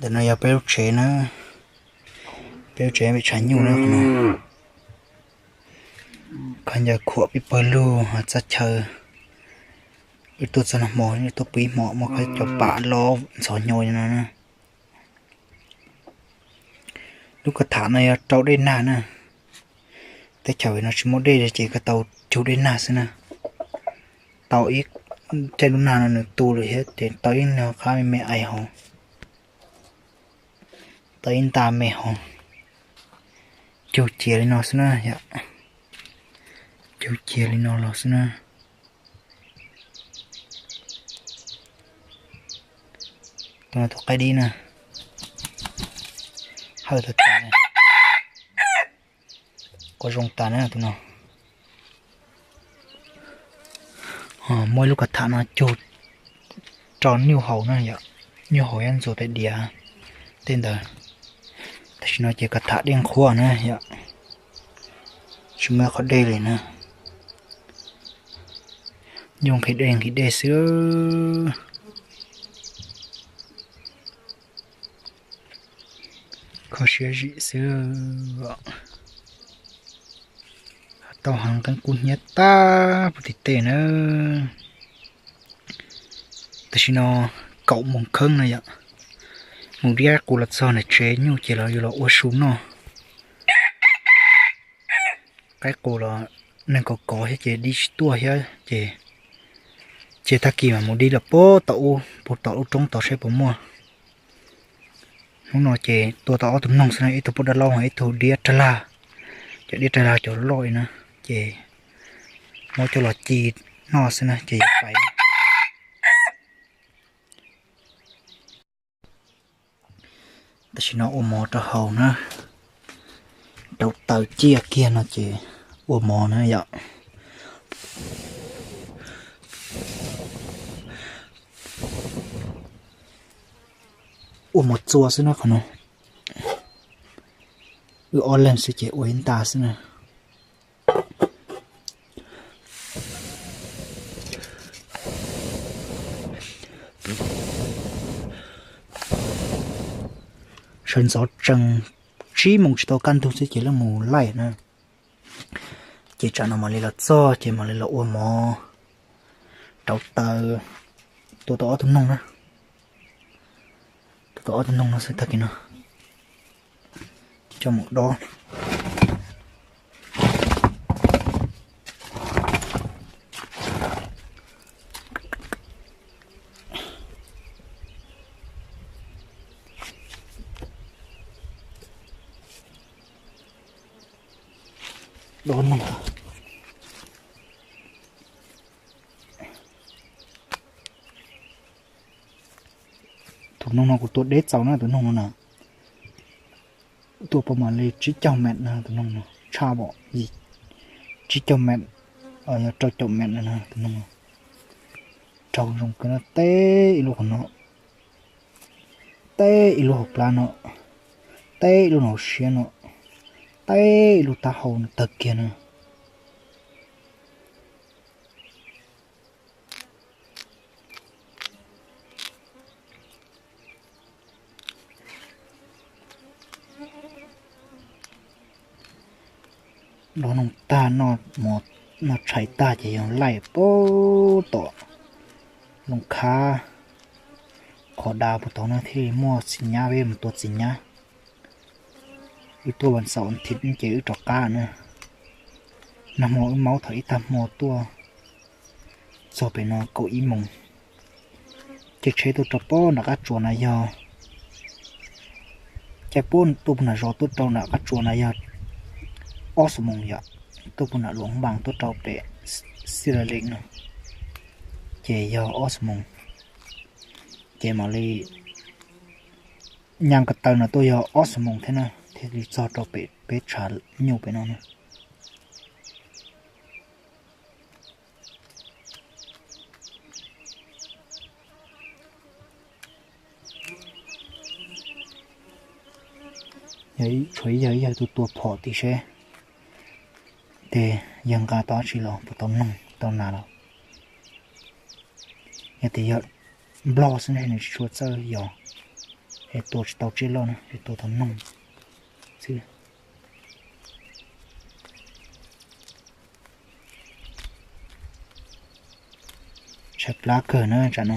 Ntawm no yog peb lub tsev na, peb lub tsev pem tshav nyuj na. Khaub ncaws khuam pib pawg lug, txoj chaw wb tuaj txog nag hmo, wb tuaj pw ib hmo muaj khaub cov pam loj ntxhov hnyo li no na. Lub kav tham no yog rau dej nag na. Teb chaws no tsis muaj dej ces koj tau cug dej nag xwb na. Tau ib, caij lub nag no nws tu lawm thiab ces tau ib nyuag qab me me ais hauv, tau ib nta me hauv. Cug cia li no xwb na yom, cug cia li no los xwb na. Tus no tus qaib dib na, hawj tag tas, quav zoo tas na tus no. Muaj ib lub kav tham no cug rau nyuj haus na yom, nyuj haus thiab ntxuav tais diav tej ntawd. Tam sim no ces kav tham dej nqhuav na yom, tsis muaj qhov dej li na. Nyuj nqhis dej nqhis dej xwb. Kho siab zim xwb. Tau heev, qeeb kub hnyiab tag puag tim tej na. Tam sim no kaum moos kheeb no yom, mus dib qaib qus los txog nram tsev nyuj ces los yuav los ua su noj. Qaib qus los neeg kov kov thiab ces dib tsis tuaj thiab ces, ces tag kis mas mus dib los puag tom ub, puag tom lub roob tod saib puas muaj. Hnub no ces tua tau ob tug noog xwb na, ib tug poj dab laub, ib tug diab rag lag. Cov diab rag lag cov loj li na, ces muab coj los ci noj xwb na ces yuav pais. Tam sim no ua mov rau haus na, rau taws ciaj kiag no ces ua mov na yom. Ua mov txua xwb na qhov no, wb ob leeg xwb ces ua ib nta xwb na. Sawv ntxov tsees tsib moos tsis tau kaj ntug xwb ces lawv mus laij na. Ces tsam no mam li los txog ces mam li los ua mov, rauv taws, tua tau ob tug noog na. Tua tau ob tug noog no xwb tag kis no coj mus dob. Dob noog. Tus noog no kuv tua deb txaus na, tus noog no na. Tua pab mam li tsib caug mev na, tus noog no tshaj pom, tsib caug mev, yog rau caum mev na tus noog no. Raug zoo kawg no, teb ib lub qhov no, teb ib lub hauv plab no, teb ib lub hauv siab no, teb ib lub taub hau no tawg kiag na. Dob noog tag, noj tshais tag ces yog laij pem tom Looj Khab, qhov dav puag tod no thiaj muaj txiv nyab, peb mus tua txiv nyab. Wb tuaj vas xaum thiv ces wb rov qab na. Nag hmo wb maub thaum ib tag hmo tuaj txog pem no kaum ib moos. Caij tsheb tuaj rau pem nram qab tsuas na yog, caij puag tuaj puag nram zos tuaj rau nram qab tsuas na yog ob xuab moos yom. Tuaj puag nram Luam Npas tuaj rau pem Xij Las Lees no ces yog ob xuab moos. Ces mam li nyas ko taw no tuaj yog ob xuab moos thiab na, thiaj li txog rau pem peb tshav nyuj pem no na. Yog tshuav ib yawg, ib yawg tua tua phom tim seb, ces yawg nqa tau dab tsi los puas tau noog tau nas los. Yog tias yog nplog xwb nws tsis tshua txawj yos. Tua tsis tau tsiaj loj na, tua tau noog xwb. Tshaib plab kawg na tsam no.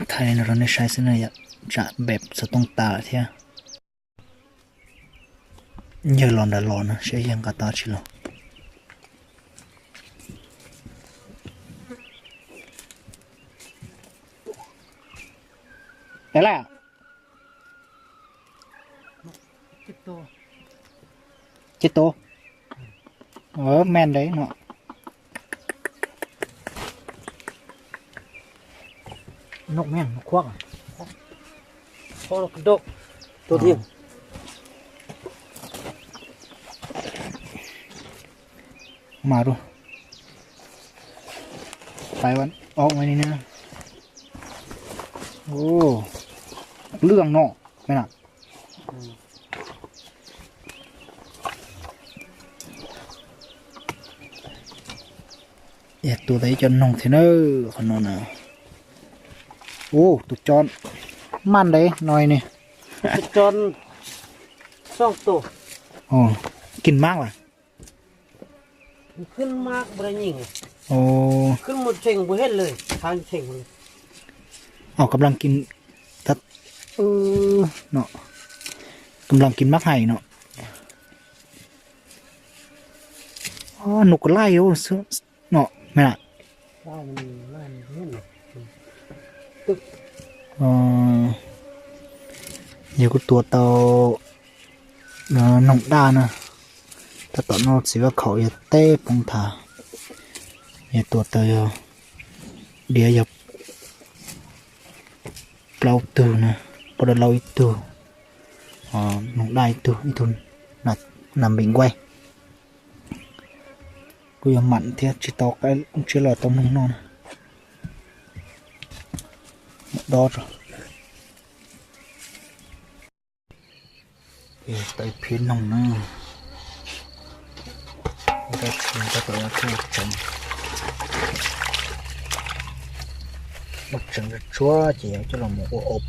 Thaij no rau nej saib xwb na, tsam npem xov tooj tas lawm thiab. Yawg los nram los no saib yawg nqa tau tsi los. Tab laj, cib tug, me ntawd no. Mas rau, pais ua ni na. Lwj no me na. Tua tau ib co noog thiab na, qhov no na. Ua tus co maj ntev no ne. Kis mab as. Kab las kis mab hais no. Nus kos laij no me na. Yog kuj tua tau noog daj na. Tab tom no txiv vaj khaum yog teb poob thav, yog tua tau yog diav yog plaub tug na, poj dab laug ib tug, noog daj ib tug, ib tug nas npis nkuaij. Kuj yog mam thiab tsis tau qaib tsiab los tau noog noj na. Dob rau. Tau phib noog na. Tab tom tseem, muab tseem tsuag tsuag ces yuav coj los mus ua ob.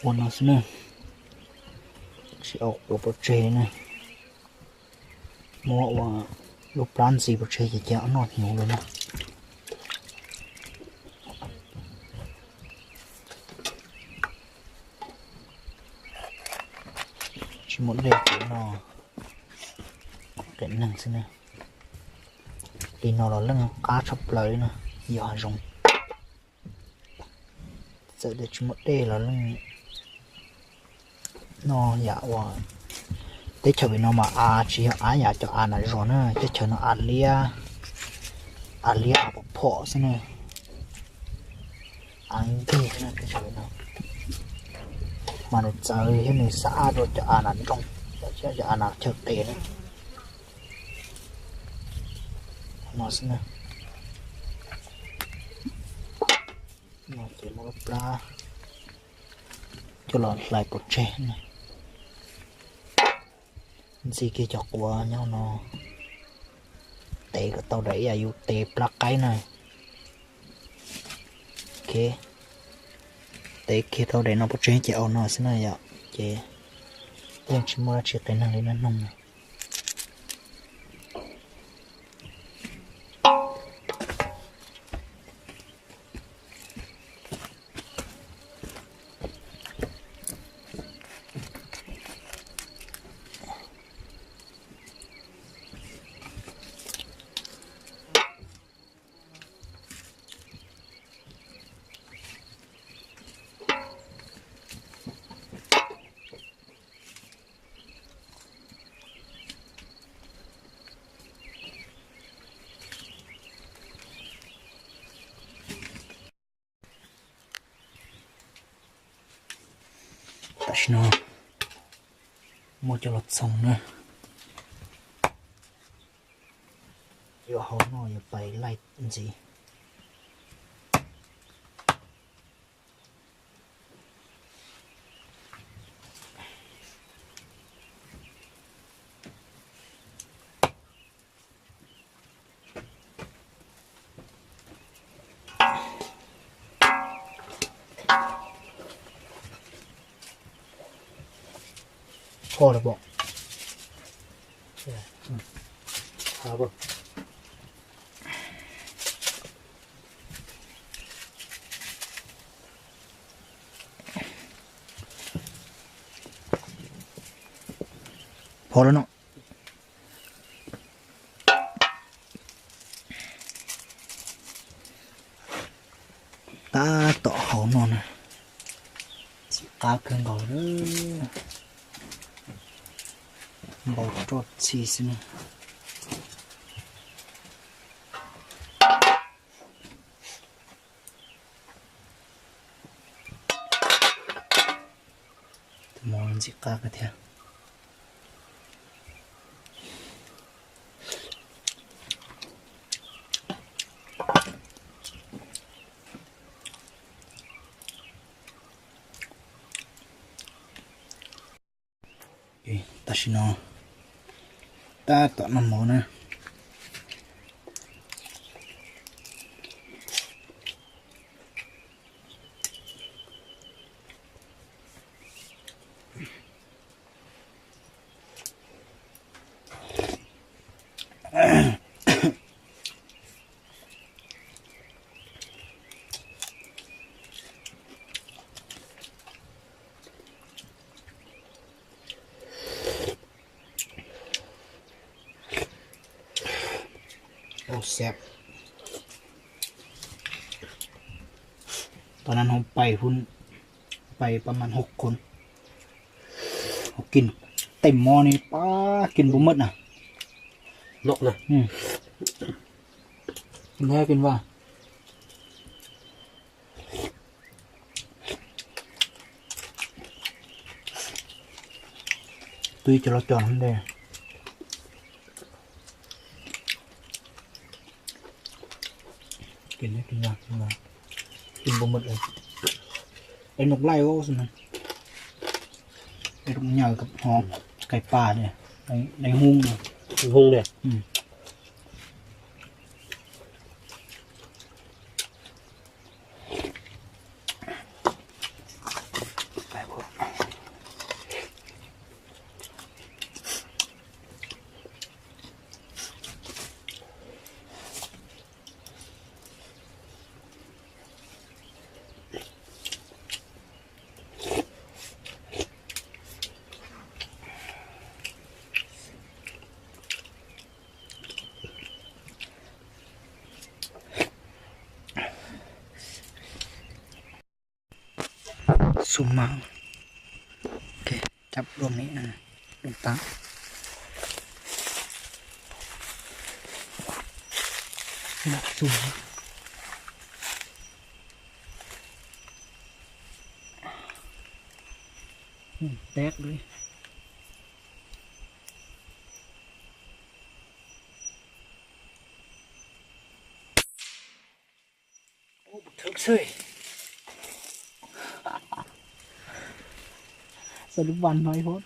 Ua no xwb na, tsis au quav pov tseg na. Muab ua lub plab ntxiv pov tseg ces cia noj hnyuv lawm na. Tsis muaj dej ces no, qem neeg xwb na. Li no los leej qab tshaj plaws li na, yog hav zoov. Txawm tias tsis muaj dej los leej noj yam uas, teb chaws pem no mas av tsis yog av yam cov av nram zos na, teb chaws no av liab, av liab av pom phom xwb na. Av nteg xwb na teb chaws pem no, mas nws txawv thiab nws xab ab dua cov av nram nroog, cov av nram chaw qis na. No xwb na. No ces muab lub plab coj los hlais pov tseg na. Ntxi kiag cov quav nyob no, tev kom tau daim ib yam yus tev plab qaib na. Ok, Tev kiag rau daim no pov tseg ces au no xwb na yom, ces yeej tsis muaj dab tsi qias neeg li na noog no. Tam sim no muab coj los txhoov na. Yuav hau noj yuav pais laij ntxiv. Kho lawm pom. Phom lawm no. Tab tom hau no na, ntxim qab kawg nkaus li, npau roj txhij xwb na. Tus mov ntxim qab kawg thiab. Tam sim no tab tom noj mov na. Ua xav, tam sim no pais hun, pais pas mas hauv khoom, kiv tej mov ni pab kiv npua maj na. Kiv vaj, twb cov los cov ntej. Kiv npua maj, es noj laij xwb na. Es rau nyaj ho kais pas li, dais hub, hub li. Xu ma, cab dua me, dua tas. Xu, teb li. Sao lub van no ib phút.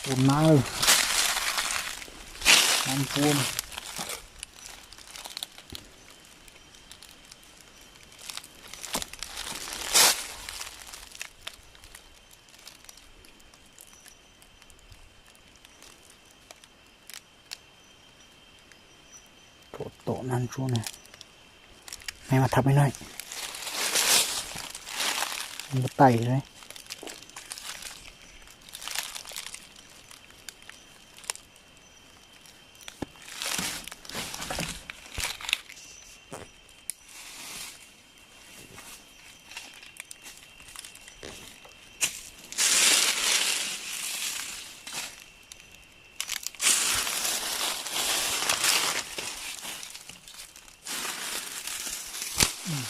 Ua nab, nab npuab. Tom nab ntsuab na, nej mas thab peb na, npua taim li.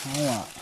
Hauv, hauv.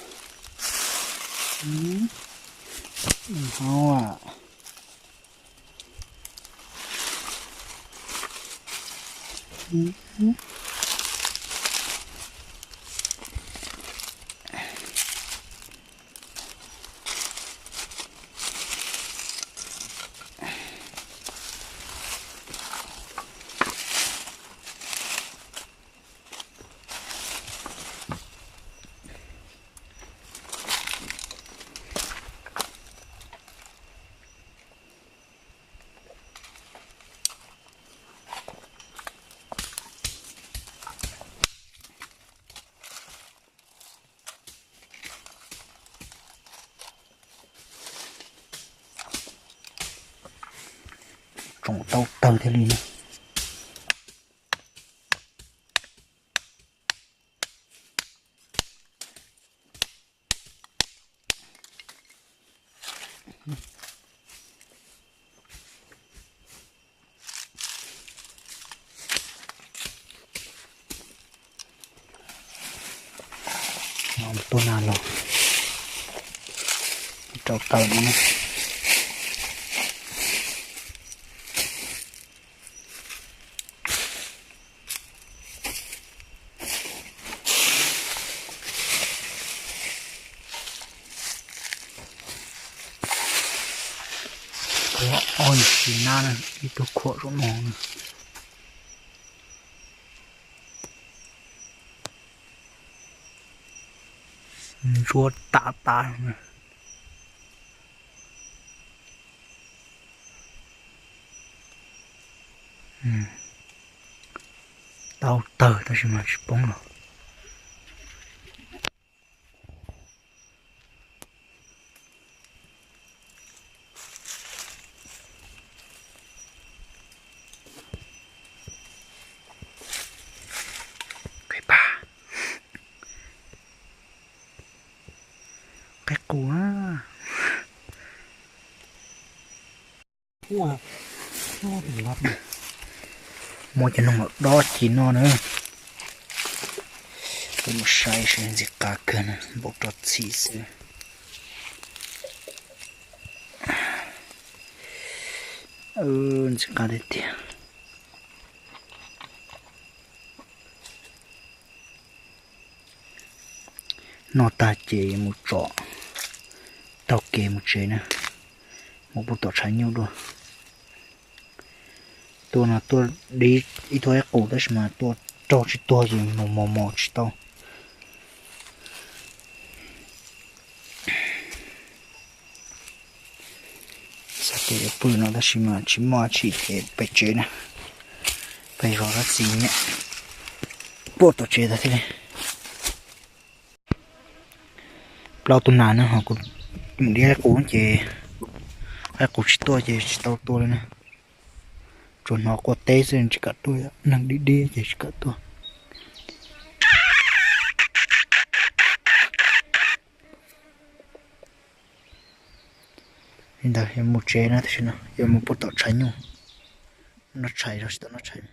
Tsoom tau tawg thiaj li no. Tuaj na los rau taws no. Ua ob tsis nab, ib tug khuam saum no. Ntsuab tam tas. Tau tawg tab sis mas tsis poob los. Qaib qus na. Muab cov noog los dob ci noj na. Peb mus saib seb ntxim qab kawg na, npaum rau txhim xwb. Ntxim qab tiag tiag. Noj tag ces mus tsom, taug kev mus tsev na, mus pub tom tshav nyuj dua. Tuaj no tuaj dib ib tug qaib qus tab sis mas tuaj raug tsis tuag ces mus mos mos tsis tau. Xav tias yuav pw no tab sis mas tsis muaj dab tsi ces pem tsev na, pem zov dab tsi nyiam, pub tom tsev tas thiaj li. Plaub tug nas na, ho kuv mus dib qaib qus ces qaib qus tsis tuaj ces tsis tau tua li na. Tsuas hnov quaj teb xwb tsis kam tuaj, neeg dib dib ces tsis kam tuaj. Li ntawd yuav mus tsev na, tam sim no yuav mus pub tom tshav nyuj. Noj tshais los tsis tau noj tshais.